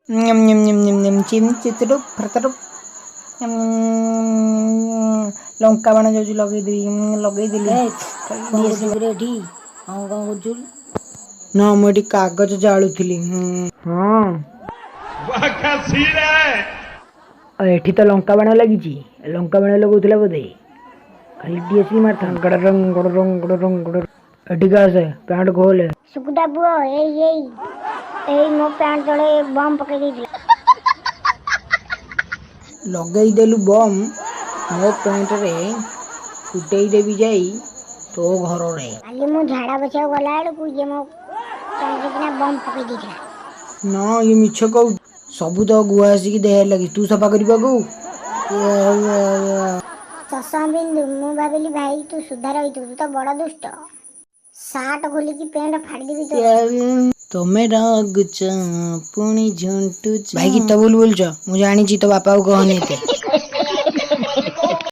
ᱧᱟᱢ ᱧᱟᱢ ᱧᱟᱢ ᱧᱟᱢ ᱧᱟମ ଚିମ୍ ଚିତିରୁ ଫ୍ରତରୁ। ଲଙ୍କା ବାଣ ଯାଉଛି ଲଗେଇଦେବି, ଲଗେଇଦେଲି। ଏ, କଣ କରୁଛୁ କିରେ ଏଠି? ହଁ, କଣ କରୁଛୁ? ନା, ମୁଁ ଏଠି କାଗଜ ଜାଳୁଥିଲି। ହଁ, ଏଠି ତ ଲଙ୍କା ବାଣ ଲାଗିଛି। ଲଙ୍କା ବାଣ ଲଗାଉଥିଲା ବୋଧେ। ଖାଲି ଡିଏସିଲ ମାରିଥାନ୍ତା। ରଙ୍ଗ ରଙ୍ଗ ରଙ୍ଗ। ଏଠିକି ଆସେ, ପ୍ୟାଣ୍ଟ ଖୋଲେ। ସୁକୁଟା ପୁଅ, ଏଇ ଏଇ ଏଇ, ମୋ ପ୍ୟାଣ୍ଟ ତଳେ ବମ୍ ପକେଇ ଦେଇଥିଲା। ଲଗେଇଦେଲୁ ବମ୍ ମୋ ପ୍ୟାଣ୍ଟରେ? ଫୁଟେଇ ଦେବି ଯାଇ ତୋ ଘରରେ। କାଲି ମୁଁ ଝାଡ଼ା ବସିବାକୁ ଗଲା ବେଳକୁ ଇଏ ମୋ ପ୍ୟାଣ୍ଟରେ କିନା ବମ୍ ପକେଇ ଦେଇଥିଲା। ନା, ଇଏ ମିଛ କହୁ। ସବୁ ତ ଗୁଆ ଆସିକି ଦେହରେ ଲାଗିଛି, ତୁ ସଫା କରିବାକୁ। ଚଷମା ବିନ୍ଦୁ, ମୁଁ ଭାବିଲି ଭାଇ ତୁ ସୁଧାର ହେଇଥିବୁ, ତୁ ତ ବଡ଼ ଦୁଷ୍ଟ। ସାର୍ଟ ଖୋଲିକି ପ୍ୟାଣ୍ଟ ଫାଡ଼ିଦେବି ତୋର। ତମେ ରାଗୁଛ ପୁଣି ଝୁଣ୍ଟୁଛ। ଭାଇ, ଗୀତ ଭୁଲ ବୋଲୁଛ, ମୁଁ ଜାଣିଛି। ତୋ ବାପାକୁ କହନି ଏତେ।